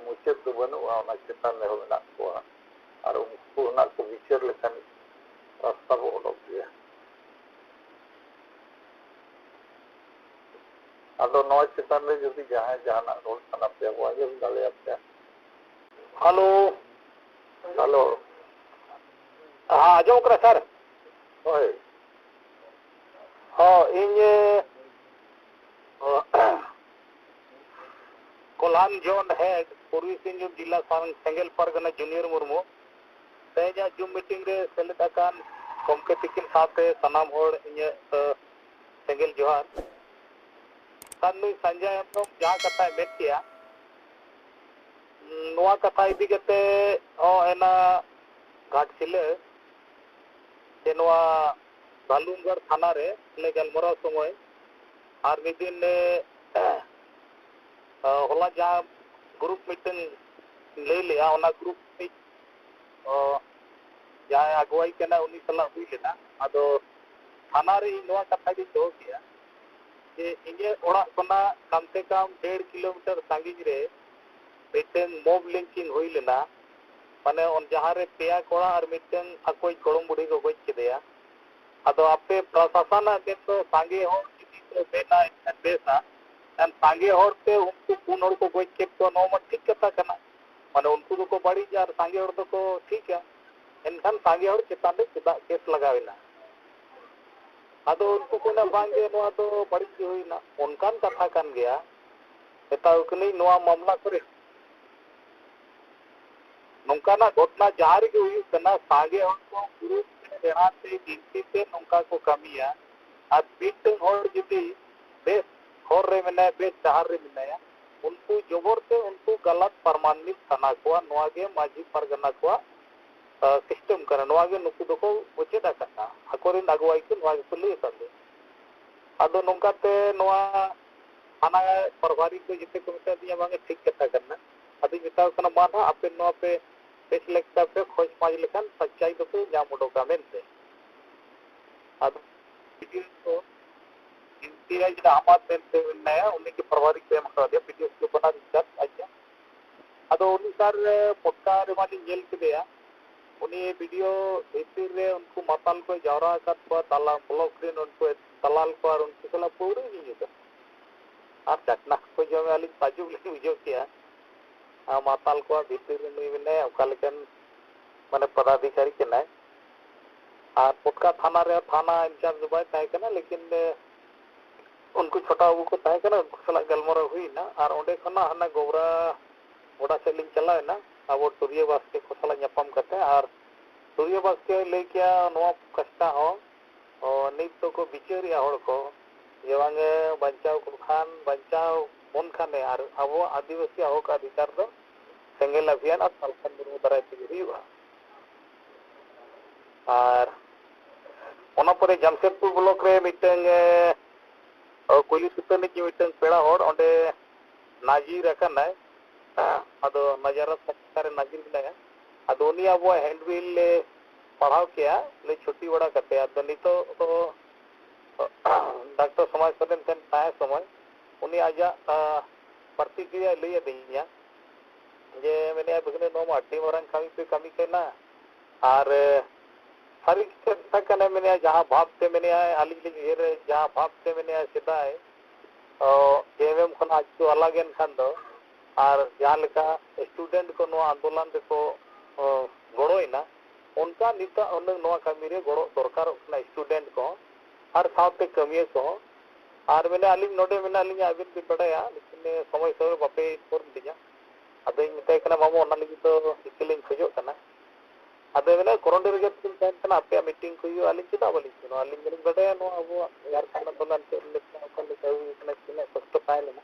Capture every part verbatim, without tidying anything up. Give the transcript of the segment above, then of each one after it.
ᱢᱩᱪᱟᱹᱫ ᱫᱚ ᱵᱟᱹᱱᱩᱜᱼᱟ, ᱚᱱᱟ ᱪᱮᱛᱟᱱ ᱨᱮᱦᱚᱸ ᱢᱮᱱᱟᱜ ᱠᱚᱣᱟ᱾ ᱟᱨ ᱩᱱᱠᱩ ᱨᱮᱱᱟᱜ ᱠᱚ ᱵᱤᱪᱟᱹᱨ ᱞᱮᱠᱷᱟᱱ ᱨᱟᱥᱛᱟ ᱵᱚ ᱚᱰᱚᱠ ᱜᱮᱭᱟ᱾ ᱟᱫᱚ ᱱᱚᱣᱟ ᱪᱮᱛᱟᱱ ᱨᱮ ᱡᱩᱫᱤ ᱡᱟᱦᱟᱸᱭ ᱡᱟᱦᱟᱱᱟᱜ ᱨᱚᱲ ᱥᱟᱱᱟ ᱯᱮᱭᱟ, ᱵᱚ ᱟᱸᱡᱚᱢ ᱫᱟᱲᱮᱭᱟᱯᱮᱭᱟ᱾ ᱦᱮᱞᱳ᱾ ᱦᱮᱞᱳ᱾ ᱦᱮᱸ, ᱟᱸᱡᱚᱢᱚᱜ ᱠᱟᱱᱟ, ᱥᱟᱨ? ᱦᱳᱭ᱾ ᱦᱚᱸ, ᱤᱧ, ᱮ, ᱠᱚᱞᱦᱟᱱ ᱡᱳᱱ ᱦᱮᱰ, ᱯᱩᱨᱵᱤ ᱥᱤᱝᱵᱷᱩᱢ ᱡᱤᱞᱟ ᱥᱟᱝ-, ᱥᱮᱸᱜᱮᱞ ᱯᱟᱨᱜᱟᱱᱟ ᱡᱩᱱᱤᱭᱚᱨ ᱢᱩᱨᱢᱩ᱾ ᱛᱮᱦᱮᱧᱟᱜ ᱡᱩᱢ ᱢᱤᱴᱤᱝ ᱨᱮ ᱥᱮᱞᱮᱫ ᱟᱠᱟᱱ ᱜᱚᱢᱠᱮ ᱛᱤᱠᱤᱱ ᱥᱟᱶᱛᱮ ᱥᱟᱱᱟᱢ ᱦᱚᱲ ᱤᱧᱟᱹᱜ, ᱮ, ᱥᱮᱸᱜᱮᱞ ᱡᱚᱦᱟᱨ᱾ ᱠᱷᱟᱱ ᱱᱩᱭ ᱥᱟᱧᱡᱟᱭ ᱦᱮᱢᱵᱨᱚᱢ ᱡᱟᱦᱟᱸ ᱠᱟᱛᱷᱟᱭ ᱢᱮᱱ ᱠᱮᱜᱼᱟ, ᱱᱚᱣᱟ ᱠᱟᱛᱷᱟ ᱤᱫᱤ ᱠᱟᱛᱮ ᱦᱚᱸ ᱮᱱᱟ ᱜᱷᱟᱴᱥᱤᱞᱟᱹ ᱡᱮ ᱱᱚᱣᱟ ᱵᱷᱟᱞᱩᱝᱜᱟᱲ ᱛᱷᱟᱱᱟ ᱨᱮ ᱞᱮ ᱜᱟᱞᱢᱟᱨᱟᱣ ᱥᱚᱢᱚᱭ ᱟᱨ ᱢᱤᱫ ᱫᱤᱱ ᱞᱮ, ᱦᱚᱞᱟ ᱡᱟᱦᱟᱸ ᱜᱨᱩᱯ ᱢᱤᱫᱴᱟᱝ ᱞᱟᱹᱭ ᱞᱮᱜᱼᱟ, ᱚᱱᱟ ᱜᱨᱩᱯ ᱢᱤᱫ ᱚ, ᱡᱟᱦᱟᱸᱭ ᱟᱜᱩᱣᱟᱭ ᱠᱟᱱᱟ, ᱩᱱᱤ ᱥᱟᱞᱟᱜ ᱦᱩᱭ ᱞᱮᱱᱟ᱾ ᱟᱫᱚ ᱛᱷᱟᱱᱟ ᱨᱮ ᱤᱧ ᱱᱚᱣᱟ ᱠᱟᱛᱷᱟ ᱜᱤᱧ ᱫᱚᱦᱚ ᱠᱮᱜᱼᱟ ᱡᱮ ᱤᱧᱟᱹᱜ ᱚᱲᱟᱜ ᱠᱷᱚᱱᱟᱜ ᱠᱟᱢ ᱥᱮ ᱠᱟᱢ ᱰᱮᱲ ᱠᱤᱞᱳᱢᱤᱴᱟᱨ ᱥᱟᱺᱜᱤᱧ ᱨᱮ ᱢᱤᱫᱴᱟᱝ mob lynching ᱦᱩᱭ ᱞᱮᱱᱟ᱾ ᱢᱟᱱᱮ, ᱚᱱ-, ᱡᱟᱦᱟᱸ ᱨᱮ ᱯᱮᱭᱟ ᱠᱚᱲᱟ ᱟᱨ ᱢᱤᱫᱴᱟᱝ ᱟᱠᱚᱭᱤᱡ ᱜᱚᱲᱚᱢ ᱵᱩᱰᱷᱤ ᱠᱚ ᱜᱚᱡ ᱠᱮᱫᱮᱭᱟ᱾ ᱟᱫᱚ ᱟᱯᱮ ᱯᱨᱚᱥᱟᱥᱚᱱᱟᱜ ᱢᱮᱱᱫᱚ ᱥᱟᱸᱜᱮ ᱦᱚᱲ ᱡᱩᱫᱤ ᱠᱚ ᱢᱮᱱᱟ ᱮᱱᱠᱷᱟᱱ ᱵᱮᱥᱟ, ᱮᱱᱠᱷᱟᱱ ᱥᱟᱸᱜᱮ ᱦᱚᱲ ᱛᱮ ᱩᱱᱠᱩ ᱯᱩᱱ ᱦᱚᱲ ᱠᱚ ᱜᱚᱡ ᱠᱮᱫ ᱠᱚᱣᱟ, ᱱᱚᱣᱟ ᱢᱟ ᱴᱷᱤᱠ ᱠᱟᱛᱷᱟ ᱠᱟᱱᱟ᱾ ᱢᱟᱱᱮ, ᱩᱱᱠᱩ ᱫᱚᱠᱚ ᱵᱟᱹᱲᱤᱡ ᱟᱨ ᱥᱟᱸᱜᱮ ᱦᱚᱲ ᱫᱚᱠᱚ ᱴᱷᱤᱠᱟ, ᱮᱱᱠᱷᱟᱱ ᱥᱟᱸᱜᱮ ᱦᱚᱲ ᱪᱮᱛᱟᱱ ᱨᱮ ᱪᱮᱫᱟᱜ ᱠᱮᱥ ᱞᱟᱜᱟᱣ ᱮᱱᱟ? ᱟᱫᱚ ᱩᱱᱠᱩ ᱠᱚ ᱢᱮᱱᱟ, "ᱵᱟᱝ ᱜᱮ, ᱱᱚᱣᱟ ᱫᱚ ᱵᱟᱹᱲᱤᱡ ᱜᱮ ᱦᱩᱭᱱᱟ", ᱚᱱᱠᱟᱱ ᱠᱟᱛᱷᱟ ᱠᱟᱱ ᱜᱮᱭᱟ᱾ ᱢᱮᱛᱟᱣ ᱠᱟᱹᱱᱟᱹᱧ, ᱱᱚᱣᱟ ᱢᱟᱢᱞᱟ ᱠᱚᱨᱮ ᱱᱚᱝᱠᱟᱱᱟᱜ ᱜᱷᱚᱴᱱᱟ ᱡᱟᱦᱟᱸ ᱨᱮᱜᱮ ᱦᱩᱭᱩᱜ ᱠᱟᱱᱟ, ᱥᱟᱸᱜᱮ ᱦᱚᱲ ᱠᱚ ᱜᱩᱨᱩᱯ ᱛᱮ, ᱵᱮᱲᱟ ᱛᱮ, ᱜᱤᱱᱛᱤ ᱛᱮ ᱱᱚᱝᱠᱟ ᱠᱚ ᱠᱟᱹᱢᱤᱭᱟ᱾ ᱟᱨ ᱢᱤᱫᱴᱟᱝ ᱦᱚᱲ ᱡᱩᱫᱤ ᱵᱮᱥ ᱦᱚᱨ ᱨᱮ ᱢᱮᱱᱟᱭᱟ, ᱵᱮᱥ ᱰᱟᱦᱟᱨ ᱨᱮ ᱢᱮᱱᱟᱭᱟ, ᱩᱱᱠᱩ ᱡᱚᱵᱚᱨ ᱛᱮ ᱩᱱᱠᱩ ᱜᱟᱞᱟᱛ ᱯᱨᱚᱢᱟᱱᱤᱛ ᱥᱟᱱᱟ ᱠᱚᱣᱟ᱾ ᱱᱚᱣᱟ ᱜᱮ ᱢᱟᱹᱡᱷᱤ ᱯᱟᱨᱜᱟᱱᱟ ᱠᱚᱣᱟᱜ, ᱟ, system ᱠᱟᱱᱟ᱾ ᱱᱚᱣᱟ ᱜᱮ ᱱᱩᱠᱩ ᱫᱚᱠᱚ ᱢᱩᱪᱟᱹᱫ ᱟᱠᱟᱫᱼᱟ᱾ ᱟᱠᱚᱨᱮᱱ ᱟᱹᱜᱩᱣᱟᱹᱭ ᱠᱚ ᱱᱚᱣᱟ ᱜᱮᱠᱚ ᱞᱟᱹᱭ ᱟᱠᱟᱫ ᱞᱮᱭᱟ᱾ ᱟᱫᱚ ᱱᱚᱝᱠᱟᱛᱮ ᱱᱚᱣᱟ ᱛᱷᱟᱱᱟ ᱯᱨᱚᱵᱷᱟᱨᱤ ᱠᱚ ᱡᱮᱛᱮ ᱠᱚ ᱢᱮᱛᱟ ᱫᱤᱧᱟ, "ᱵᱟᱝ, ᱴᱷᱤᱠ ᱠᱟᱛᱷᱟ ᱠᱟᱱᱟ᱾" ᱟᱫᱚᱧ ᱢᱮᱛᱟ ᱠᱚ ᱠᱟᱱᱟ, "ᱢᱟ ᱱᱟᱦᱟᱜ ᱟᱯᱮ ᱱᱚᱣᱟ ᱯᱮ ᱵᱮᱥ ᱞᱮᱠᱟ ᱯᱮ ᱠᱷᱚᱡᱽ ᱯᱟᱸᱡᱽ ᱞᱮᱠᱷᱟᱱ ᱥᱟᱪᱟᱭ ᱫᱚᱯᱮ ᱧᱟᱢ ᱩᱰᱩᱠᱟ" ᱢᱮᱱᱛᱮ᱾ ᱟᱫᱚ ᱵᱤᱰᱤᱳ ᱠᱚ ᱤᱱᱛᱤᱨᱟᱡᱽ ᱟᱦᱢᱟᱫ ᱢᱮᱱᱛᱮ ᱢᱮᱱᱟᱭᱟ, ᱩᱱᱤ ᱜᱮ ᱯᱨᱚᱵᱷᱟᱨᱤ ᱠᱚ ᱮᱢ ᱟᱠᱟᱫᱮᱭᱟ, ᱵᱤᱰᱤᱳ ᱠᱚ ᱵᱟᱱᱟᱨ ᱤᱱᱪᱟᱨᱡᱽ ᱟᱡ ᱜᱮ᱾ ᱟᱫᱚ ᱩᱱᱤ ᱥᱟᱨ ᱯᱚᱴᱠᱟ ᱨᱮᱢᱟ ᱞᱤᱧ ᱧᱮᱞ ᱠᱮᱫᱮᱭᱟ, ᱩᱱᱤ ᱵᱷᱤᱰᱤᱭᱳ ᱵᱷᱤᱛᱤᱨ ᱨᱮ ᱩᱱᱠᱩ ᱢᱟᱛᱟᱞ ᱠᱚᱭ ᱡᱟᱣᱨᱟ ᱟᱠᱟᱫ ᱠᱚᱣᱟ, ᱫᱟᱞᱟᱞ, ᱵᱞᱚᱠ ᱨᱮᱱ ᱩᱱᱠᱩ ᱫᱟᱞᱟᱞ ᱠᱚ ᱟᱨ ᱩᱱᱠᱩ ᱥᱟᱞᱟᱜ ᱯᱟᱹᱣᱨᱟᱹ ᱧᱩ ᱧᱩ ᱠᱟᱛᱮ ᱟᱨ ᱪᱟᱠᱷᱱᱟ ᱠᱚ ᱡᱚᱢᱮᱫᱼᱟ᱾ ᱟᱹᱞᱤᱧ ᱛᱟᱡᱩᱵ ᱞᱤᱧ ᱵᱩᱡᱷᱟᱹᱣ ᱠᱮᱜᱼᱟ᱾ ᱟᱨ ᱢᱟᱛᱟᱞ ᱠᱚᱣᱟᱜ ᱵᱷᱤᱛᱤᱨ ᱨᱮ ᱱᱩᱭ ᱢᱮᱱᱟᱭᱟ, ᱚᱠᱟ ᱞᱮᱠᱟᱱ ᱢᱟᱱᱮ ᱯᱚᱫᱟᱫᱷᱤᱠᱟᱨᱤ ᱠᱟᱱᱟᱭ᱾ ᱟᱨ ᱯᱚᱴᱠᱟ ᱛᱷᱟᱱᱟ ᱨᱮ ᱛᱷᱟᱱᱟ ᱤᱱᱪᱟᱨᱡᱽ ᱫᱚ ᱵᱟᱭ ᱛᱟᱦᱮᱸ ᱠᱟᱱᱟ, ᱞᱮᱠᱤᱱ, ᱮ, ᱩᱱᱠᱩ ᱪᱷᱳᱴᱟ ᱵᱟᱹᱵᱩ ᱠᱚ ᱛᱟᱦᱮᱸ ᱠᱟᱱᱟ, ᱩᱱᱠᱩ ᱥᱟᱞᱟᱜ ᱜᱟᱞᱢᱟᱨᱟᱣ ᱦᱩᱭᱱᱟ᱾ ᱟᱨ ᱚᱸᱰᱮ ᱠᱷᱚᱱᱟᱜ ᱦᱟᱱᱟ ᱜᱚᱵᱨᱟ ᱜᱚᱰᱟ ᱥᱮᱫ ᱞᱤᱧ ᱪᱟᱞᱟᱣ ᱮᱱᱟ, ᱟᱵᱚ ᱴᱩᱨᱤᱭᱟᱹ ᱵᱟᱥᱠᱮ ᱠᱚ ᱥᱟᱞᱟᱜ ᱧᱟᱯᱟᱢ ᱠᱟᱛᱮ᱾ ᱟᱨ ᱴᱩᱨᱤᱭᱟᱹ ᱵᱟᱥᱠᱮ ᱞᱟᱹᱭ ᱠᱮᱜᱼᱟ, ᱱᱚᱣᱟ ᱯᱟᱥᱴᱟ ᱦᱚᱸ, ᱚ, ᱱᱤᱛ ᱫᱚᱠᱚ ᱵᱤᱪᱟᱹᱨᱮᱜᱼᱟ ᱦᱚᱲ ᱠᱚ, ᱡᱮ ᱵᱟᱝᱮ ᱵᱟᱧᱪᱟᱣ ᱠᱚ ᱠᱷᱟᱱ, ᱵᱟᱧᱪᱟᱣ ᱵᱚᱱ ᱠᱷᱟᱱᱮ, ᱟᱨ ᱟᱵᱚᱣᱟᱜ ᱟᱹᱫᱤᱵᱟᱹᱥᱤᱭᱟᱜ ᱦᱚᱠ ᱚᱫᱷᱤᱠᱟᱨ ᱫᱚ ᱥᱮᱸᱜᱮᱞ ᱚᱵᱷᱤᱭᱟᱱ ᱟᱨ ᱥᱟᱞᱠᱷᱟᱱ ᱢᱩᱨᱢᱩ ᱫᱟᱨᱟᱭ ᱛᱮᱜᱮ ᱦᱩᱭᱩᱜᱼᱟ᱾ ᱟᱨ ᱚᱱᱟ ᱯᱚᱨᱮ ᱡᱟᱢᱥᱮᱫᱽᱯᱩᱨ ᱵᱞᱚᱠ ᱨᱮ ᱢᱤᱫᱴᱟᱝ, ᱮ, ᱠᱩᱭᱞᱤ ᱥᱩᱛᱟᱹᱱᱤᱡ ᱢᱤᱫᱴᱟᱝ ᱯᱮᱲᱟ ᱦᱚᱲ ᱚᱸᱰᱮ ᱱᱟᱡᱤᱨ ᱟᱠᱟᱱᱟᱭ᱾ ᱟᱫᱚ ᱱᱟᱡᱟᱨᱟᱛ ᱥᱟᱠᱷᱟ ᱨᱮ ᱱᱟᱡᱤᱨ ᱢᱮᱱᱟᱭᱟ᱾ ᱟᱫᱚ ᱩᱱᱤ ᱟᱵᱚᱣᱟᱜ ᱦᱮᱱᱰᱵᱤᱞ ᱮ ᱯᱟᱲᱦᱟᱣ ᱠᱮᱜᱼᱟ, ᱞᱟᱹᱭ ᱪᱷᱩᱴᱤ ᱵᱟᱲᱟ ᱠᱟᱛᱮ᱾ ᱟᱫᱚ ᱱᱤᱛᱚᱜ ᱫᱚ ᱰᱟᱠᱛᱟᱨ ᱥᱚᱢᱟᱡᱽ ᱥᱚᱨᱮᱱ ᱴᱷᱮᱱ ᱛᱟᱦᱮᱸ ᱥᱚᱢᱚᱭ ᱩᱱᱤ ᱟᱡᱟᱜ, ᱟ, ᱯᱨᱚᱛᱤᱠᱨᱤᱭᱟᱭ ᱞᱟᱹᱭ ᱟᱹᱫᱤᱧᱟ᱾ ᱡᱮ ᱢᱮᱱᱮᱫᱼᱟ, "ᱵᱷᱟᱹᱜᱽᱱᱟᱹ, ᱱᱚᱣᱟ ᱢᱟ ᱟᱹᱰᱤ ᱢᱟᱨᱟᱝ ᱠᱟᱹᱢᱤ ᱯᱮ ᱠᱟᱹᱢᱤ ᱠᱟᱱᱟ, ᱟᱨ, ᱮ, ᱥᱟᱹᱨᱤ ᱠᱟᱛᱷᱟ ᱠᱟᱱᱟ", ᱢᱮᱱᱮᱫᱼᱟ, ᱡᱟᱦᱟᱸ ᱵᱷᱟᱵᱽ ᱛᱮ, ᱢᱮᱱᱮᱫᱼᱟ, ᱟᱹᱞᱤᱧ ᱞᱤᱧ ᱩᱭᱦᱟᱹᱨᱮᱫ, ᱡᱟᱦᱟᱸ ᱵᱷᱟᱵᱽ ᱛᱮ, ᱢᱮᱱᱮᱫᱼᱟ, ᱥᱮᱫᱟᱭ, ᱚ, ᱡᱮ ᱮᱢ ᱮᱢ ᱠᱷᱚᱱᱟᱜ ᱟᱡ ᱠᱚ ᱟᱞᱟᱜ ᱮᱱ ᱠᱷᱟᱱ ᱫᱚ, ᱟᱨ ᱡᱟᱦᱟᱸ ᱞᱮᱠᱟ ᱥᱴᱩᱰᱮᱱᱴ ᱠᱚ ᱱᱚᱣᱟ ᱟᱱᱫᱳᱞᱚᱱ ᱨᱮᱠᱚ, ᱚ, ᱜᱚᱲᱚᱭᱮᱱᱟ, ᱚᱱᱠᱟ ᱱᱤᱛᱚᱜ ᱦᱩᱱᱟᱹᱝ ᱱᱚᱣᱟ ᱠᱟᱹᱢᱤ ᱨᱮ ᱜᱚᱲᱚ ᱫᱚᱨᱠᱟᱨᱚᱜ ᱠᱟᱱᱟ ᱥᱴᱩᱰᱮᱱᱴ ᱠᱚᱦᱚᱸ ᱟᱨ ᱥᱟᱶᱛᱮ ᱠᱟᱹᱢᱤᱭᱟᱹ ᱠᱚᱦᱚᱸ᱾ ᱟᱨ ᱢᱮᱱᱮᱫᱼᱟ, ᱟᱹᱞᱤᱧ ᱱᱚᱰᱮ ᱢᱮᱱᱟᱜ ᱞᱤᱧᱟ, ᱟᱹᱵᱤᱱ ᱵᱤᱱ ᱵᱟᱰᱟᱭᱟ, ᱞᱮᱠᱤᱱ ᱥᱚᱢᱚᱭ ᱥᱚᱢᱚᱭ ᱵᱟᱯᱮ ᱤᱱᱯᱷᱚᱨᱢ ᱞᱤᱧᱟ᱾ ᱟᱫᱚᱧ ᱢᱮᱛᱟᱭ ᱠᱟᱱᱟ, "ᱵᱟᱹᱵᱩ, ᱚᱱᱟ ᱞᱟᱹᱜᱤᱫ ᱫᱚ ᱪᱤᱠᱟᱹ ᱞᱤᱧ ᱠᱷᱚᱡᱚᱜ ᱠᱟᱱᱟ?" ᱟᱫᱚᱭ ᱢᱮᱱᱟ, "ᱠᱚᱨᱚᱱᱰᱤ ᱨᱮᱜᱮ ᱛᱤᱧ ᱛᱟᱦᱮᱱ ᱠᱟᱱᱟ, ᱟᱯᱮᱭᱟᱜ ᱢᱤᱴᱤᱝ ᱠᱚ ᱦᱩᱭᱩᱜᱼᱟ, ᱟᱹᱞᱤᱧ ᱪᱮᱫᱟᱜ ᱵᱟᱹᱞᱤᱧ ᱥᱮᱱᱚᱜᱼᱟ? ᱟᱹᱞᱤᱧ ᱢᱟᱞᱤᱧ ᱵᱟᱰᱟᱭᱟ ᱱᱚᱣᱟ ᱟᱵᱚᱣᱟᱜ ᱡᱷᱟᱲᱠᱷᱚᱸᱰ ᱟᱱᱫᱳᱞᱚᱱ ᱪᱮᱫ ᱞᱮᱠᱟ, ᱚᱠᱟ ᱞᱮᱠᱟ ᱦᱩᱭ ᱠᱟᱱᱟ, ᱛᱤᱱᱟᱹᱜ ᱠᱚᱥᱴᱚ ᱛᱟᱦᱮᱸ ᱞᱮᱱᱟ᱾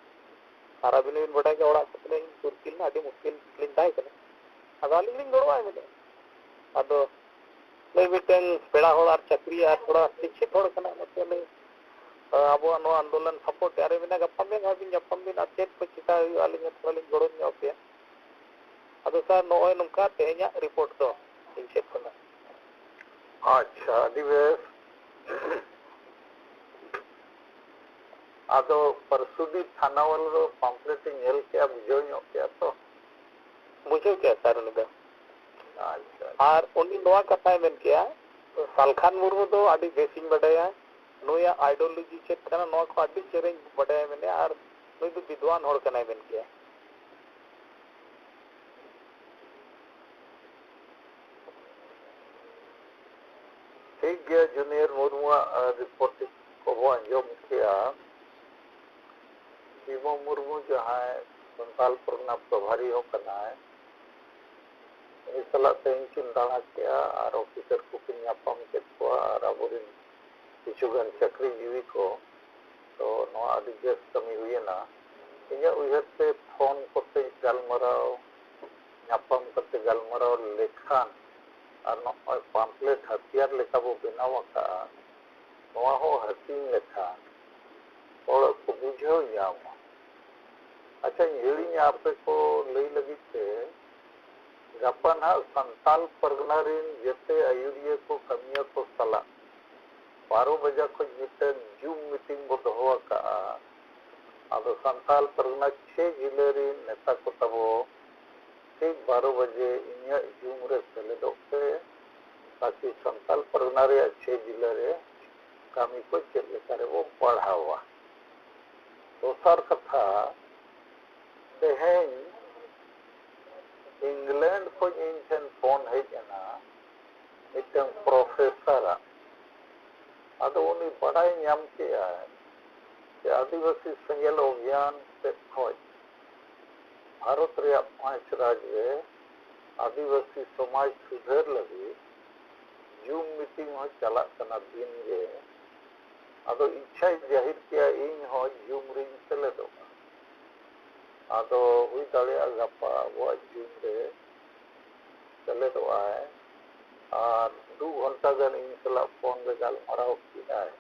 ᱟᱨ ᱟᱹᱵᱤᱱ ᱦᱚᱸᱵᱤᱱ ᱵᱟᱰᱟᱭ ᱜᱮᱭᱟ, ᱚᱲᱟᱜ ᱠᱚ ᱛᱤᱱᱟᱹᱜ ᱤᱧ ᱛᱩᱨᱠᱤ ᱞᱮᱱᱟ, ᱟᱹᱰᱤ ᱢᱩᱥᱠᱤᱞ ᱞᱤᱧ ᱛᱟᱦᱮᱸ ᱠᱟᱱᱟ᱾ ᱟᱫᱚ ᱟᱹᱞᱤᱧ ᱞᱤᱧ ᱜᱚᱲᱚᱣᱟᱭ ᱢᱮᱱᱮᱫᱼᱟ᱾ ᱟᱫᱚ ᱱᱩᱭ ᱢᱤᱫᱴᱮᱱ ᱯᱮᱲᱟ ᱦᱚᱲ ᱟᱨ ᱪᱟᱹᱠᱨᱤᱭᱟᱹ ᱟᱨ ᱛᱷᱚᱲᱟ ᱥᱤᱠᱠᱷᱤᱛ ᱦᱚᱲ ᱠᱟᱱᱟᱭ, ᱚᱱᱟᱛᱮ ᱩᱱᱤ, ᱟ, ᱟᱵᱚᱣᱟᱜ ᱱᱚᱣᱟ ᱟᱱᱫᱳᱞᱚᱱ ᱥᱟᱯᱳᱨᱴ ᱟᱨᱮ ᱢᱮᱱᱟ, ᱜᱟᱯᱟ ᱢᱮᱭᱟᱝ ᱦᱟᱸᱜ ᱵᱤᱱ ᱧᱟᱯᱟᱢ ᱵᱤᱱ ᱟᱨ ᱪᱮᱫ ᱠᱚ ᱪᱤᱠᱟ ᱦᱩᱭᱩᱜᱼᱟ, ᱟᱹᱞᱤᱧ ᱦᱚᱸ ᱛᱷᱚᱲᱟ ᱞᱤᱧ ᱜᱚᱲᱚ ᱧᱚᱜ ᱟᱯᱮᱭᱟ᱾ ᱟᱫᱚ ᱥᱟᱨ, ᱱᱚᱜᱼᱚᱭ ᱱᱚᱝᱠᱟ ᱛᱮᱦᱮᱧᱟᱜ ᱨᱤᱯᱳᱨᱴ ᱫᱚ ᱤᱧ ᱥᱮᱫ ᱠᱷᱚᱱᱟᱜ᱾ ᱟᱪᱪᱷᱟ, ᱟᱹᱰᱤ ᱵᱮᱥ᱾ ᱟᱫᱚ ᱯᱟᱨᱥᱩᱫᱤᱯ ᱛᱷᱟᱱᱟᱣᱟᱞᱟ ᱫᱚ ᱯᱟᱢᱯᱞᱮᱴ ᱮ ᱧᱮᱞ ᱠᱮᱜᱼᱟ, ᱵᱩᱡᱷᱟᱹᱣ ᱧᱚᱜ ᱠᱮᱜᱼᱟ ᱛᱚ᱾ ᱵᱩᱡᱷᱟᱹᱣ ᱠᱮᱜᱼᱟ ᱥᱟᱨ ᱩᱱᱤ ᱫᱚ᱾ ᱟᱪᱪᱷᱟ᱾ ᱟᱨ ᱩᱱᱤ ᱱᱚᱣᱟ ᱠᱟᱛᱷᱟᱭ ᱢᱮᱱ ᱠᱮᱜᱼᱟ, "ᱥᱟᱞᱠᱷᱟᱱ ᱢᱩᱨᱢᱩ ᱫᱚ ᱟᱹᱰᱤ ᱵᱮᱥᱤᱧ ᱵᱟᱰᱟᱭᱟ, ᱱᱩᱭᱟᱜ ideology ᱪᱮᱫ ᱠᱟᱱᱟ, ᱱᱚᱣᱟ ᱠᱚ ᱟᱹᱰᱤ ᱪᱮᱦᱨᱟᱧ ᱵᱟᱰᱟᱭᱟ" ᱢᱮᱱᱮᱫᱼᱟ, ᱟᱨ ᱱᱩᱭ ᱫᱚ ᱵᱤᱫᱽᱣᱟᱱ ᱦᱚᱲ ᱠᱟᱱᱟᱭ ᱢᱮᱱ ᱠᱮᱜᱼᱟ᱾ ᱴᱷᱤᱠ ᱜᱮᱭᱟ, ᱡᱩᱱᱤᱭᱚᱨ ᱢᱩᱨᱢᱩᱣᱟᱜ, ᱟᱸ, report ᱠᱚᱵᱚ ᱟᱸᱡᱚᱢ ᱠᱮᱜᱼᱟ᱾ ᱵᱤᱢᱚᱞ ᱢᱩᱨᱢᱩ ᱡᱟᱦᱟᱸᱭ ᱥᱟᱱᱛᱟᱞ ᱯᱟᱨᱜᱟᱱᱟ ᱯᱨᱚᱵᱷᱟᱨᱤ ᱦᱚᱸ ᱠᱟᱱᱟᱭ, ᱩᱱᱤ ᱥᱟᱞᱟᱜ ᱛᱮᱦᱮᱧ ᱠᱤᱱ ᱫᱟᱬᱟ ᱠᱮᱜᱼᱟ ᱟᱨ officer ᱠᱚᱠᱤᱱ ᱧᱟᱯᱟᱢ ᱠᱮᱫ ᱠᱚᱣᱟ ᱟᱨ ᱟᱵᱚᱨᱮᱱ ᱠᱤᱪᱷᱩ ᱜᱟᱱ ᱪᱟᱹᱠᱨᱤ ᱡᱤᱣᱤ ᱠᱚ᱾ ᱛᱚ ᱱᱚᱣᱟ ᱟᱹᱰᱤ ᱵᱮᱥ ᱠᱟᱹᱢᱤ ᱦᱩᱭᱮᱱᱟ᱾ ᱤᱧᱟᱹᱜ ᱩᱭᱦᱟᱹᱨ ᱛᱮ ᱯᱷᱳᱱ ᱠᱚᱛᱮ ᱜᱟᱞᱢᱟᱨᱟᱣ, ᱧᱟᱯᱟᱢ ᱠᱟᱛᱮ ᱜᱟᱞᱢᱟᱨᱟᱣ ᱞᱮᱠᱷᱟᱱ ᱟᱨ ᱱᱚᱜᱼᱚᱭ ᱯᱟᱢᱯᱞᱮᱴ ᱦᱟᱹᱛᱤᱭᱟᱨ ᱞᱮᱠᱟ ᱵᱚ ᱵᱮᱱᱟᱣ ᱟᱠᱟᱫᱼᱟ, ᱱᱚᱣᱟ ᱦᱚᱸ ᱦᱟᱹᱴᱤᱧ ᱞᱮᱠᱷᱟᱱ ᱦᱚᱲ ᱠᱚ ᱵᱩᱡᱷᱟᱹᱣ ᱧᱟᱢᱟ᱾ ᱟᱪᱪᱷᱟᱧ ᱦᱤᱲᱤᱧᱟ ᱟᱯᱮ ᱠᱚ ᱞᱟᱹᱭ ᱞᱟᱹᱜᱤᱫ ᱛᱮ, ᱜᱟᱯᱟ ᱱᱟᱦᱟᱜ ᱥᱟᱱᱛᱟᱞ ᱯᱟᱨᱜᱟᱱᱟ ᱨᱤᱱ ᱡᱮᱛᱮ ᱟᱹᱭᱩᱨᱤᱭᱟᱹ ᱠᱚ ᱠᱟᱹᱢᱤᱭᱟᱹ ᱠᱚ ᱥᱟᱞᱟᱜ ᱵᱟᱨᱚ ᱵᱟᱡᱟ ᱠᱷᱚᱱ ᱢᱤᱫᱴᱮᱱ Zoom meeting ᱵᱚ ᱫᱚᱦᱚ ᱟᱠᱟᱫᱼᱟ᱾ ᱟᱫᱚ ᱥᱟᱱᱛᱟᱞ ᱯᱟᱨᱜᱟᱱᱟ ᱪᱷᱮ ᱡᱤᱞᱟᱹ ᱨᱤᱱ ᱱᱮᱛᱟ ᱠᱚ ᱛᱟᱵᱚ ᱴᱷᱤᱠ ᱵᱟᱨᱚ ᱵᱟᱡᱮ ᱤᱧᱟᱹᱜ Zoom ᱨᱮ ᱥᱮᱞᱮᱫᱚᱜ ᱯᱮ, ᱛᱟᱠᱤ ᱥᱟᱱᱛᱟᱞ ᱯᱟᱨᱜᱟᱱᱟ ᱨᱮᱭᱟᱜ ᱪᱷᱮ ᱡᱤᱞᱟᱹ ᱨᱮ ᱠᱟᱹᱢᱤ ᱠᱚ ᱪᱮᱫ ᱞᱮᱠᱟ ᱨᱮᱵᱚ ᱵᱟᱲᱦᱟᱣᱟ᱾ ᱫᱚᱥᱟᱨ ᱠᱟᱛᱷᱟ, ᱛᱮᱦᱮᱧ ᱤᱝᱞᱮᱱᱰ ᱠᱷᱚᱱ ᱤᱧ ᱴᱷᱮᱱ ᱯᱷᱳᱱ ᱦᱮᱡ ᱮᱱᱟ ᱢᱤᱫᱴᱟᱝ ᱯᱨᱚᱯᱷᱮᱥᱚᱨᱟᱜ᱾ ᱟᱫᱚ ᱩᱱᱤ ᱵᱟᱰᱟᱭ ᱧᱟᱢ ᱠᱮᱜᱼᱟᱭ ᱡᱮ ᱟᱹᱫᱤᱵᱟᱹᱥᱤ ᱥᱮᱸᱜᱮᱞ ᱚᱵᱷᱤᱭᱟᱱ ᱥᱮᱫ ᱠᱷᱚᱱ ᱵᱷᱟᱨᱚᱛ ᱨᱮᱭᱟᱜ ᱯᱟᱸᱪ ᱨᱟᱡᱽ ᱨᱮ ᱟᱹᱫᱤᱵᱟᱹᱥᱤ ᱥᱚᱢᱟᱡᱽ ᱥᱩᱫᱷᱟᱹᱨ ᱞᱟᱹᱜᱤᱫ Zoom meeting ᱦᱚᱸ ᱪᱟᱞᱟᱜ ᱠᱟᱱᱟ ᱫᱤᱱ ᱜᱮ᱾ ᱟᱫᱚ ᱤᱪᱪᱷᱟᱭ ᱡᱟᱹᱦᱤᱨ ᱠᱮᱜᱼᱟ, ᱤᱧ ᱦᱚᱸ Zoom ᱨᱤᱧ ᱥᱮᱞᱮᱫᱚᱜᱼᱟ᱾ ᱟᱫᱚ ᱦᱩᱭ ᱫᱟᱲᱮᱭᱟᱜᱼᱟ ᱜᱟᱯᱟ ᱟᱵᱚᱣᱟᱜ Zoom ᱨᱮ ᱥᱮᱞᱮᱫᱚᱜᱼᱟᱭ ᱟᱨ ᱫᱩ ᱜᱷᱚᱱᱴᱟ ᱜᱟᱱ ᱤᱧ ᱥᱟᱞᱟᱜ ᱯᱷᱳᱱ ᱨᱮ ᱜᱟᱞᱢᱟᱨᱟᱣ ᱠᱮᱜᱼᱟᱭ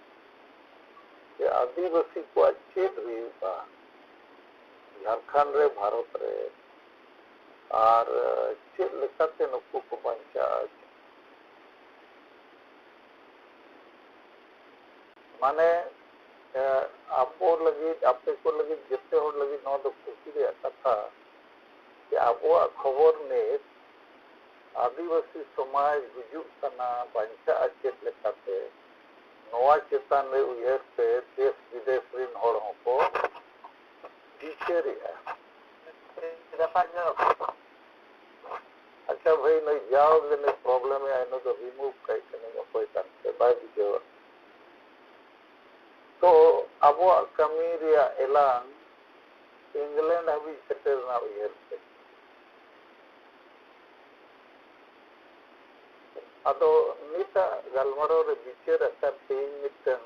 ᱡᱮ ᱟᱹᱫᱤᱵᱟᱹᱥᱤ ᱠᱚᱣᱟᱜ ᱪᱮᱫ ᱦᱩᱭᱩᱜᱼᱟ ᱡᱷᱟᱲᱠᱷᱚᱸᱰ ᱨᱮ, ᱵᱷᱟᱨᱚᱛ ᱨᱮ, ᱟᱨ ᱪᱮᱫ ᱞᱮᱠᱟᱛᱮ ᱱᱩᱠᱩ ᱠᱚ ᱵᱟᱧᱪᱟᱜᱼᱟ᱾ ᱢᱟᱱᱮ, ᱮ, ᱟᱵᱚ ᱞᱟᱹᱜᱤᱫ, ᱟᱯᱮ ᱠᱚ ᱞᱟᱹᱜᱤᱫ, ᱡᱚᱛᱚ ᱦᱚᱲ ᱞᱟᱹᱜᱤᱫ ᱱᱚᱣᱟ ᱫᱚ ᱠᱩᱥᱤ ᱨᱮᱭᱟᱜ ᱠᱟᱛᱷᱟ ᱡᱮ ᱟᱵᱚᱣᱟᱜ ᱠᱷᱚᱵᱚᱨ ᱱᱤᱛ ᱟᱹᱫᱤᱵᱟᱹᱥᱤ ᱥᱚᱢᱟᱡᱽ ᱜᱩᱡᱩᱜ ᱠᱟᱱᱟ, ᱵᱟᱧᱪᱟᱜᱼᱟ ᱪᱮᱫ ᱞᱮᱠᱟᱛᱮ, ᱱᱚᱣᱟ ᱪᱮᱛᱟᱱ ᱨᱮ ᱩᱭᱦᱟᱹᱨ ᱛᱮ ᱫᱮᱥ ᱵᱤᱫᱮᱥ ᱨᱤᱱ ᱦᱚᱲ ᱦᱚᱸᱠᱚ ᱵᱤᱪᱟᱹᱨᱮᱜᱼᱟ᱾ ᱟᱪᱪᱷᱟ ᱵᱷᱟᱹᱭ, ᱱᱩᱭ ᱡᱟᱣ ᱜᱮ ᱱᱩᱭ ᱯᱨᱚᱵᱞᱮᱢ ᱮᱫ ᱟᱭ, ᱱᱩᱭ ᱫᱚ ᱨᱤᱢᱩᱵᱷ ᱠᱟᱭ ᱠᱟᱹᱱᱟᱹᱧ, ᱚᱠᱚᱭ ᱠᱟᱱ ᱛᱮ ᱵᱟᱭ ᱵᱩᱡᱷᱟᱹᱣᱟ᱾ ᱛᱚ ᱟᱵᱚᱣᱟᱜ ᱠᱟᱹᱢᱤ ᱨᱮᱭᱟᱜ ᱮᱞᱟᱝ ᱤᱝᱞᱮᱱᱰ ᱦᱟᱹᱵᱤᱡ ᱥᱮᱴᱮᱨ ᱨᱮᱱᱟᱜ ᱩᱭᱦᱟᱹᱨ ᱛᱮ᱾ ᱟᱫᱚ ᱱᱤᱛᱟᱜ ᱜᱟᱞᱢᱟᱨᱟᱣ ᱨᱮ ᱵᱤᱪᱟᱹᱨ ᱟᱠᱟᱫ ᱛᱮᱦᱮᱧ ᱢᱤᱫᱴᱟᱝ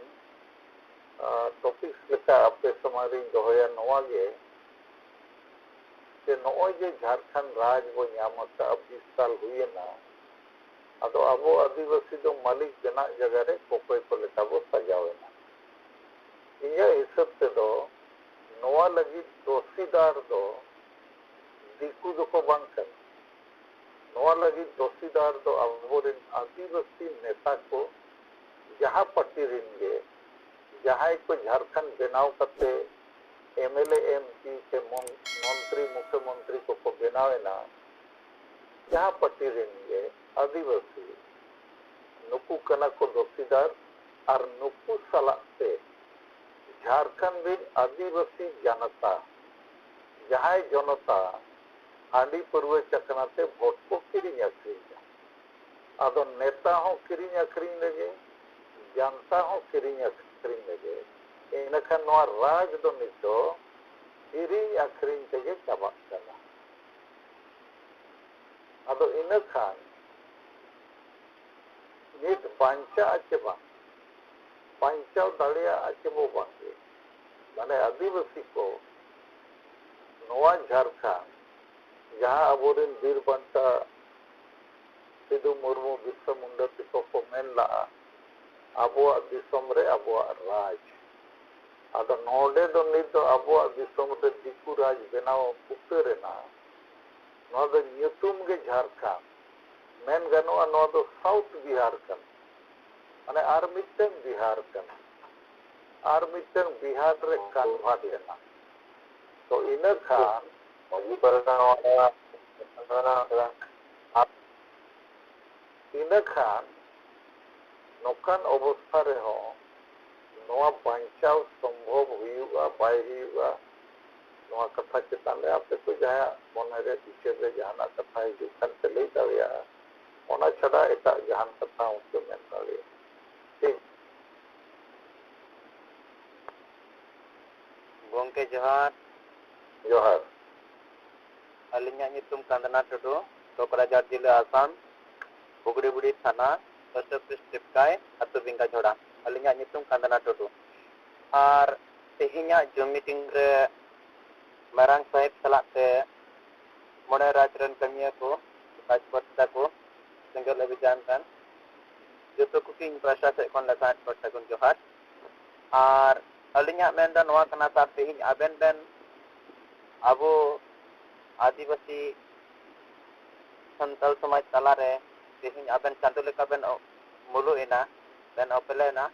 ᱴᱚᱯᱤᱠ ᱞᱮᱠᱟ ᱟᱯᱮ ᱥᱟᱢᱟᱝ ᱨᱤᱧ ᱫᱚᱦᱚᱭᱟ ᱱᱚᱣᱟ ᱜᱮ, ᱡᱮ ᱱᱚᱜᱼᱚᱭ ᱡᱮ ᱡᱷᱟᱲᱠᱷᱚᱸᱰ ᱨᱟᱡᱽ ᱵᱚ ᱧᱟᱢ ᱟᱠᱟᱫᱼᱟ, ᱵᱤᱥ ᱥᱟᱞ ᱦᱩᱭᱮᱱᱟ, ᱟᱫᱚ ᱟᱵᱚ ᱟᱹᱫᱤᱵᱟᱹᱥᱤ ᱫᱚ ᱢᱟᱹᱞᱤᱠ ᱵᱮᱱᱟᱜ ᱡᱟᱭᱜᱟ ᱨᱮ ᱠᱚᱠᱚᱭ ᱠᱚ ᱞᱮᱠᱟ ᱵᱚ ᱥᱟᱡᱟᱣ ᱮᱱᱟ᱾ ᱤᱧᱟᱹᱜ ᱦᱤᱥᱟᱹᱵ ᱛᱮᱫᱚ ᱱᱚᱣᱟ ᱞᱟᱹᱜᱤᱫ ᱫᱳᱥᱤᱫᱟᱨ ᱫᱚ ᱫᱤᱠᱩ ᱫᱚᱠᱚ ᱵᱟᱝ ᱠᱟᱱᱟ᱾ ᱱᱚᱣᱟ ᱞᱟᱹᱜᱤᱫ ᱫᱳᱥᱤᱫᱟᱨ ᱫᱚ ᱟᱵᱚᱨᱮᱱ ᱟᱹᱫᱤᱵᱟᱹᱥᱤ ᱱᱮᱛᱟ ᱠᱚ, ᱡᱟᱦᱟᱸ ᱯᱟᱨᱴᱤ ᱨᱮᱱ ᱜᱮ, ᱡᱟᱦᱟᱸᱭ ᱠᱚ ᱡᱷᱟᱲᱠᱷᱚᱸᱰ ᱵᱮᱱᱟᱣ ᱠᱟᱛᱮ M L A, M P ᱥᱮ ᱢᱚᱱ-, ᱢᱚᱱᱛᱨᱤ, ᱢᱩᱠᱷᱭᱚᱢᱚᱱᱛᱨᱤ ᱠᱚᱠᱚ ᱵᱮᱱᱟᱣ ᱮᱱᱟ, ᱡᱟᱦᱟᱸ ᱯᱟᱨᱴᱤ ᱨᱮᱱ ᱜᱮ ᱟᱹᱫᱤᱵᱟᱹᱥᱤ, ᱱᱩᱠᱩ ᱠᱟᱱᱟ ᱠᱚ ᱫᱳᱥᱤᱫᱟᱨ᱾ ᱟᱨ ᱱᱩᱠᱩ ᱥᱟᱞᱟᱜ ᱛᱮ ᱡᱷᱟᱲᱠᱷᱚᱸᱰ ᱨᱮᱱ ᱟᱹᱫᱤᱵᱟᱹᱥᱤ ᱡᱟᱱᱚᱛᱟ, ᱡᱟᱦᱟᱸᱭ ᱡᱚᱱᱚᱛᱟ ᱦᱟᱺᱰᱤ ᱯᱟᱹᱨᱣᱟᱹ ᱪᱟᱠᱷᱱᱟ ᱛᱮ ᱵᱷᱳᱴ ᱠᱚ ᱠᱤᱨᱤᱧ ᱟᱹᱠᱷᱨᱤᱧᱟ᱾ ᱟᱫᱚ ᱱᱮᱛᱟ ᱦᱚᱸ ᱠᱤᱨᱤᱧ ᱟᱹᱠᱷᱨᱤᱧ ᱞᱮᱜᱮ, ᱡᱟᱱᱛᱟ ᱦᱚᱸ ᱠᱤᱨᱤᱧ ᱟᱹᱠᱷᱨᱤᱧ ᱞᱮᱜᱮ, ᱤᱱᱟᱹᱠᱷᱟᱱ ᱱᱚᱣᱟ ᱨᱟᱡᱽ ᱫᱚ ᱱᱤᱛ ᱫᱚ ᱠᱤᱨᱤᱧ ᱟᱹᱠᱷᱨᱤᱧ ᱛᱮᱜᱮ ᱪᱟᱵᱟᱜ ᱠᱟᱱᱟ᱾ ᱟᱫᱚ ᱤᱱᱟᱹ ᱠᱷᱟᱱ ᱱᱤᱛ ᱵᱟᱧᱪᱟᱜᱼᱟ ᱪᱮ ᱵᱟᱝ, ᱵᱟᱧᱪᱟᱣ ᱫᱟᱲᱮᱭᱟᱜᱼᱟ ᱪᱮ ᱵᱚ ᱵᱟᱝᱜᱮ? ᱢᱟᱱᱮ ᱟᱹᱫᱤᱵᱟᱹᱥᱤ ᱠᱚ ᱱᱚᱣᱟ ᱡᱷᱟᱲᱠᱷᱚᱸᱰ ᱡᱟᱦᱟᱸ ᱟᱵᱚᱨᱮᱱ ᱵᱤᱨ ᱵᱟᱱᱴᱟ ᱥᱤᱫᱩ ᱢᱩᱨᱢᱩ, ᱵᱤᱨᱥᱟ ᱢᱩᱱᱰᱟ ᱛᱮᱠᱚ ᱠᱚ ᱢᱮᱱ ᱞᱟᱜᱼᱟ, ᱟᱵᱚᱣᱟᱜ ᱫᱤᱥᱚᱢ ᱨᱮ ᱟᱵᱚᱣᱟᱜ ᱨᱟᱡᱽ᱾ ᱟᱫᱚ ᱱᱚᱰᱮ ᱫᱚ ᱱᱤᱛ ᱫᱚ ᱟᱵᱚᱣᱟᱜ ᱫᱤᱥᱚᱢ ᱨᱮ ᱫᱤᱠᱩ ᱨᱟᱡᱽ ᱵᱮᱱᱟᱣ ᱩᱛᱟᱹᱨ ᱮᱱᱟ᱾ ᱱᱚᱣᱟ ᱫᱚ ᱧᱩᱛᱩᱢ ᱜᱮ ᱡᱷᱟᱲᱠᱷᱚᱸᱰ, ᱢᱮᱱ ᱜᱟᱱᱚᱜᱼᱟ ᱱᱚᱣᱟ ᱫᱚ ᱥᱟᱣᱩᱛᱷ ᱵᱤᱦᱟᱨ ᱠᱟᱱᱟ, ᱢᱟᱱᱮ ᱟᱨ ᱢᱤᱫᱴᱟᱝ ᱵᱤᱦᱟᱨ ᱠᱟᱱᱟ, ᱟᱨ ᱢᱤᱫᱴᱟᱝ ᱵᱤᱦᱟᱨ ᱨᱮ ᱠᱚᱱᱵᱷᱟᱨᱴ ᱮᱱᱟ᱾ ᱛᱚ ᱤᱱᱟᱹ ᱠᱷᱟᱱ ᱢᱟᱹᱡᱷᱤ ᱯᱟᱨᱜᱟᱱᱟ ᱚᱲᱟᱜ ᱢᱮᱱᱟᱜ ᱟᱠᱟᱫᱟ᱾ ᱟᱨ ᱤᱱᱟᱹ ᱠᱷᱟᱱ ᱱᱚᱝᱠᱟᱱ ᱚᱵᱚᱥᱛᱷᱟ ᱨᱮᱦᱚᱸ ᱱᱚᱣᱟ ᱵᱟᱧᱪᱟᱣ ᱥᱚᱢᱵᱷᱚᱵ ᱦᱩᱭᱩᱜᱼᱟ ᱵᱟᱭ ᱦᱩᱭᱩᱜᱼᱟ, ᱱᱚᱣᱟ ᱠᱟᱛᱷᱟ ᱪᱮᱛᱟᱱ ᱨᱮ ᱟᱯᱮ ᱠᱚ ᱡᱟᱦᱟᱸᱭᱟᱜ ᱢᱚᱱᱮᱨᱮ ᱵᱤᱪᱟᱹᱨ ᱨᱮ ᱡᱟᱦᱟᱱᱟᱜ ᱠᱟᱛᱷᱟ ᱦᱤᱡᱩᱜ ᱠᱷᱟᱱ ᱯᱮ ᱞᱟᱹᱭ ᱫᱟᱲᱮᱭᱟᱜᱼᱟ᱾ ᱚᱱᱟ ᱪᱷᱟᱰᱟ ᱮᱴᱟᱜ ᱡᱟᱦᱟᱱ ᱠᱟᱛᱷᱟ ᱦᱚᱸᱯᱮ ᱢᱮᱱ ᱫᱟᱲᱮᱭᱟᱜᱼᱟ᱾ ᱴᱷᱤᱠ? ᱜᱚᱢᱠᱮ ᱡᱚᱦᱟᱨ᱾ ᱡᱚᱦᱟᱨ᱾ ᱟᱹᱞᱤᱧᱟᱜ ᱧᱩᱛᱩᱢ ᱠᱟᱱᱫᱟᱱᱟ ᱴᱩᱰᱩ, ᱠᱚᱠᱨᱟᱡᱷᱟᱨ ᱡᱤᱞᱟᱹ, ᱟᱥᱟᱢ, ᱵᱩᱜᱲᱤᱵᱩᱲᱤ ᱛᱷᱟᱱᱟ, ᱯᱚᱥᱪᱤᱢ ᱰᱤᱯᱠᱟᱭ, ᱟᱹᱛᱩ ᱵᱤᱝᱜᱟ ᱡᱷᱚᱲᱟ᱾ ᱟᱹᱞᱤᱧᱟᱜ ᱧᱩᱛᱩᱢ ᱠᱟᱱᱫᱟᱱᱟ ᱴᱩᱰᱩ᱾ ᱟᱨ ᱛᱮᱦᱮᱧᱟᱜ ᱡᱩᱢ ᱢᱤᱴᱤᱝ ᱨᱮ ᱢᱟᱨᱟᱝ ᱥᱟᱦᱮᱵ ᱥᱟᱞᱟᱜ ᱛᱮ ᱢᱚᱬᱮ ᱨᱟᱡᱽ ᱨᱮᱱ ᱠᱟᱹᱢᱤᱭᱟᱹ ᱠᱚ, ᱨᱟᱡᱽ ᱯᱟᱹᱨᱥᱤ ᱛᱟᱠᱚ, ᱥᱮᱸᱜᱮᱞ ᱚᱵᱷᱤᱡᱟᱱ ᱨᱮᱱ ᱡᱚᱛᱚ ᱠᱚᱜᱮ ᱤᱧ ᱯᱟᱦᱴᱟ ᱥᱮᱫ ᱠᱷᱚᱱ ᱞᱟᱥᱟᱲᱦᱮᱫ ᱯᱟᱦᱴᱟ ᱠᱷᱚᱱ ᱡᱚᱦᱟᱨ᱾ ᱟᱨ ᱟᱹᱞᱤᱧᱟᱜ ᱢᱮᱱ ᱫᱚ ᱱᱚᱣᱟ ᱠᱟᱱᱟ, ᱥᱟᱨ, ᱛᱮᱦᱮᱧ ᱟᱵᱮᱱ ᱵᱮᱱ ᱟᱵᱚ ᱟᱹᱫᱤᱵᱟᱹᱥᱤ ᱥᱟᱱᱛᱟᱲ ᱥᱚᱢᱟᱡᱽ ᱛᱟᱞᱟᱨᱮ ᱛᱮᱦᱮᱧ ᱟᱵᱮᱱ ᱪᱟᱸᱫᱚ ᱞᱮᱠᱟ ᱵᱮᱱ ᱚ-, ᱢᱩᱞᱩᱜ ᱮᱱᱟ, ᱵᱮᱱ ᱚᱯᱮᱞᱮᱱᱟ᱾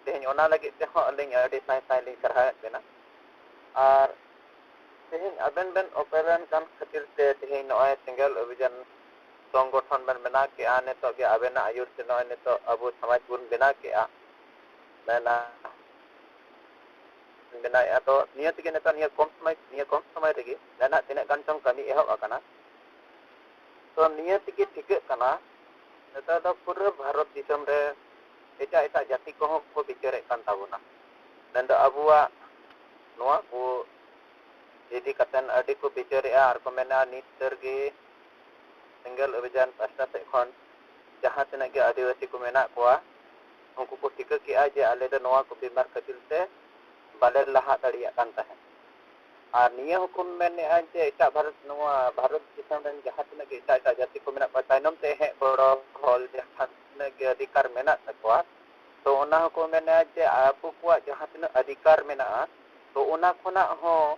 ᱛᱮᱦᱮᱧ ᱚᱱᱟ ᱞᱟᱹᱜᱤᱫ ᱛᱮᱦᱚᱸ ᱟᱹᱞᱤᱧ ᱟᱹᱰᱤ ᱥᱟᱭ ᱥᱟᱭ ᱞᱤᱧ ᱥᱟᱨᱦᱟᱣᱮᱫ ᱵᱮᱱᱟ᱾ ᱟᱨ ᱛᱮᱦᱮᱧ ᱟᱵᱮᱱ ᱵᱮᱱ ᱚᱯᱮᱞᱮᱱ ᱠᱟᱱ ᱠᱷᱟᱹᱛᱤᱨ ᱛᱮ ᱛᱮᱦᱮᱧ ᱱᱚᱜᱼᱚᱭ ᱥᱮᱸᱜᱮᱞ ᱚᱵᱷᱤᱡᱟᱱ ᱥᱚᱝᱜᱚᱴᱷᱚᱱ ᱵᱮᱱ ᱵᱮᱱᱟᱣ ᱠᱮᱜᱼᱟ, ᱱᱤᱛᱚᱜ ᱜᱮ ᱟᱵᱮᱱᱟᱜ ᱟᱹᱭᱩᱨ ᱛᱮ ᱱᱚᱜᱼᱚᱭ ᱱᱤᱛᱚᱜ ᱟᱵᱚ ᱥᱚᱢᱟᱡᱽ ᱵᱚᱱ ᱵᱮᱱᱟᱣ ᱠᱮᱜᱼᱟ, ᱢᱮᱱᱟ ᱵᱮᱱᱟᱣᱮᱜᱼᱟ᱾ ᱛᱚ ᱱᱤᱭᱟᱹ ᱛᱮᱜᱮ ᱱᱤᱛᱚᱜ ᱱᱤᱭᱟᱹ ᱠᱚᱢ ᱥᱚᱢᱚᱭ, ᱱᱤᱭᱟᱹ ᱠᱚᱢ ᱥᱚᱢᱚᱭ ᱨᱮᱜᱮ ᱢᱮᱱᱟ ᱛᱤᱱᱟᱹᱜ ᱜᱟᱱ ᱪᱚᱝ ᱠᱟᱹᱢᱤ ᱮᱦᱚᱵ ᱟᱠᱟᱱᱟ᱾ ᱛᱚ ᱱᱤᱭᱟᱹ ᱛᱮᱜᱮ ᱴᱷᱤᱠᱟᱹᱜ ᱠᱟᱱᱟ, ᱱᱮᱛᱟᱨ ᱫᱚ ᱯᱩᱨᱟᱹ ᱵᱷᱟᱨᱚᱛ ᱫᱤᱥᱚᱢ ᱨᱮ ᱮᱴᱟᱜ ᱮᱴᱟᱜ ᱡᱟᱹᱛᱤ ᱠᱚᱦᱚᱸ ᱠᱚ ᱵᱤᱪᱟᱹᱨᱮᱫ ᱠᱟᱱ ᱛᱟᱵᱚᱱᱟ᱾ ᱢᱮᱱᱫᱚ ᱟᱵᱚᱣᱟᱜ ᱱᱚᱣᱟ ᱠᱚ ᱤᱫᱤ ᱠᱟᱛᱮᱱ ᱟᱹᱰᱤ ᱠᱚ ᱵᱤᱪᱟᱹᱨᱮᱜᱼᱟ ᱟᱨ ᱠᱚ ᱢᱮᱱᱟ, ᱱᱤᱛ ᱩᱛᱟᱹᱨ ᱜᱮ ᱥᱮᱸᱜᱮᱞ ᱚᱵᱷᱤᱡᱟᱱ ᱯᱟᱦᱴᱟ ᱥᱮᱫ ᱠᱷᱚᱱ ᱡᱟᱦᱟᱸ ᱛᱤᱱᱟᱹᱜ ᱜᱮ ᱟᱹᱫᱤᱵᱟᱹᱥᱤ ᱠᱚ ᱢᱮᱱᱟᱜ ᱠᱚᱣᱟ, ᱩᱱᱠᱩ ᱠᱚ ᱴᱷᱤᱠᱟᱹ ᱠᱮᱜᱼᱟ ᱡᱮ ᱟᱞᱮ ᱫᱚ ᱱᱚᱣᱟ ᱠᱚ ᱵᱤᱢᱟᱨ ᱠᱷᱟᱹᱛᱤᱨ ᱛᱮ ᱵᱟᱞᱮ ᱞᱟᱦᱟ ᱫᱟᱲᱮᱭᱟᱜ ᱠᱟᱱ ᱛᱟᱦᱮᱸᱫ᱾ ᱟᱨ ᱱᱤᱭᱟᱹ ᱦᱚᱸᱠᱚ ᱢᱮᱱᱮᱜᱼᱟ ᱡᱮ ᱮᱴᱟᱜ ᱵᱷᱟᱨᱚᱛ, ᱱᱚᱣᱟ ᱵᱷᱟᱨᱚᱛ ᱫᱤᱥᱚᱢ ᱨᱮᱱ ᱡᱟᱦᱟᱸ ᱛᱤᱱᱟᱹᱜ ᱜᱮ ᱮᱴᱟᱜ ᱮᱴᱟᱜ ᱡᱟᱹᱛᱤ ᱠᱚ ᱢᱮᱱᱟᱜ ᱠᱚᱣᱟ, ᱛᱟᱭᱱᱚᱢ ᱛᱮ ᱦᱮᱡ ᱜᱚᱲᱚ ᱦᱚᱲ ᱡᱟᱦᱟᱸ ᱛᱤᱱᱟᱹᱜ ᱜᱮ ᱚᱫᱷᱤᱠᱟᱨ ᱢᱮᱱᱟᱜ ᱛᱟᱠᱚᱣᱟ, ᱛᱚ ᱚᱱᱟ ᱦᱚᱸᱠᱚ ᱢᱮᱱᱮᱜᱼᱟ ᱡᱮ ᱟᱵᱚ ᱠᱚᱣᱟᱜ ᱡᱟᱦᱟᱸ ᱛᱤᱱᱟᱹᱜ ᱚᱫᱷᱤᱠᱟᱨ ᱢᱮᱱᱟᱜᱼᱟ, ᱛᱚ ᱚᱱᱟ ᱠᱷᱚᱱᱟᱜ ᱦᱚᱸ